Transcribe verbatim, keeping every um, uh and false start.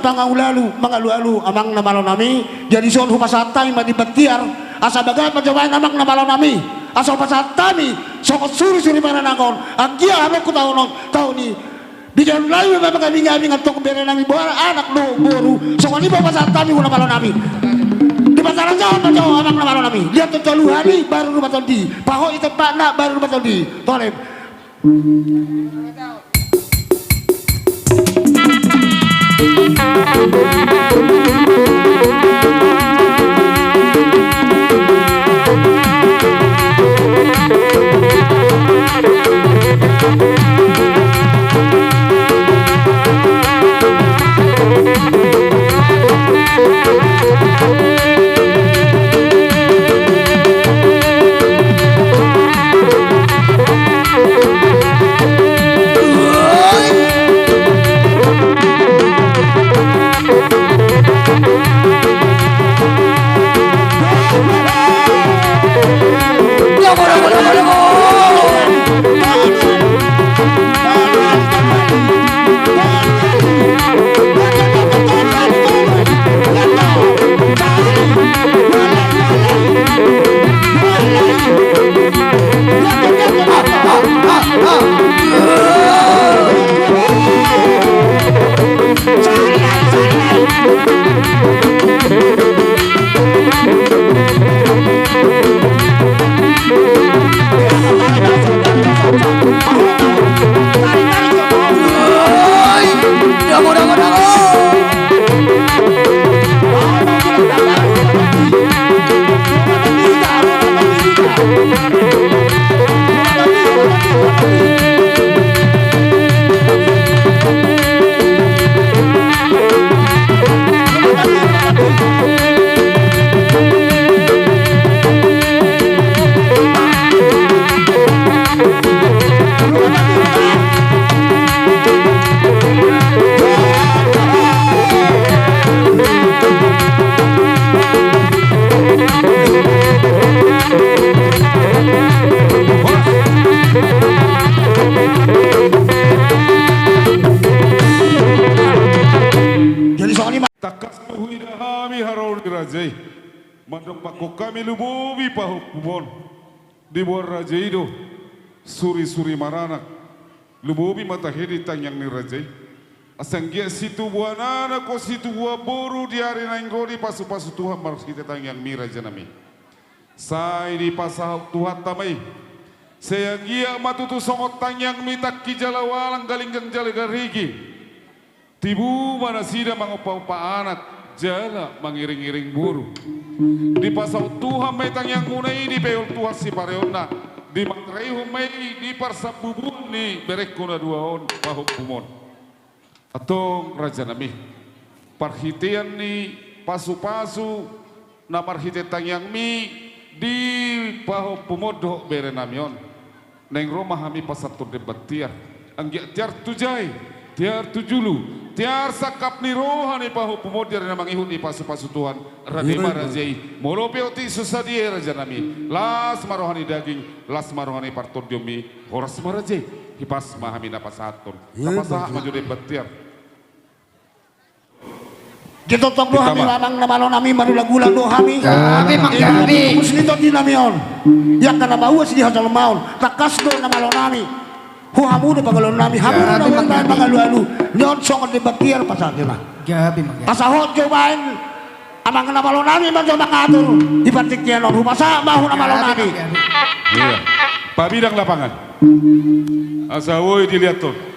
Mangalualu, mangalualu amang na malo nami. Jadi songon hupasahat hami ma di Batiar, asa baga ma jo baen amang na malo nami, asa hupasahat hami songon suri-suri maranak on. Anggiat hamu tu taon on, taon i, bigan layu ma mangabing-abing antong bere nami, boha anak dohot boru. Songon i ma hupasahat hami tu na malo nami. Dipasarahon ma jo amang na malo nami. Liat tu jolo hami baru rumah tondi, pahot i tempatna baru rumah tondi. Tolem. Jadi songon i ma. Tangkas do huida hami haroro ni raja i. Mandok mangkok hami lumobi pahompumon. Diboan raja i do suri-suri maranak. Lumobi ma tahe di tangiang ni raja i. Asa anggiat situbuan anak dohot situbuan boru di ari na naeng ro dipasu-pasu Tuhan marhite tangiangmi raja nami. Sai dipasahat Tuhanta ma i. Sai anggiat ma tutu songon tangiangmi tangki jala ualang, galinggang jala garigi. Tibu ma nasida mangompa-ompa anak jala mangiring-iring boru. Dipasahat Tuhan ma i tangiangmuna i, dipeol Tuhan sipareonna, dimateraihon ma i di parsambubuan ni berengku na dua on pahompumon. Antong raja nami, parhitean ni pasu-pasu na marhite tangiangmi di pahompumon dohot bere nami on, naeng ro ma hami pasahathon demban tiar. Anggiat tiar tu jae, tiar tu julu, tiar sangkap ni roha ni pahompumon di ari na mangihut ni pasu-pasu Tuhan. Rade ma raja i. Molo pe otik so sadia i raja nami, las ma roha ni daging, las ma roha ni partondionmi. Horas ma raja i. Hipas ma hami na pasahathon. Tapasahat ma jo demban tiar. Ditongtong do hami amang na malo nami, manulang-ulang do hami. Gabe manggabe. Pus ni tondi nami on. Ia angka na maua si di hajolmaon. Tangkas do na malo nami. Ho hamu do pangaloan nami, hamu do na mangalualu. Ni on songon demban tiar pasahat ma. Gabe manggabe. Asa hot jo baen amang na malo nami ma jo mangatur. Di partingkian on hupasahat ma ho na malo nami. Iya. Pabidang lapangan. Asa boi diliathon.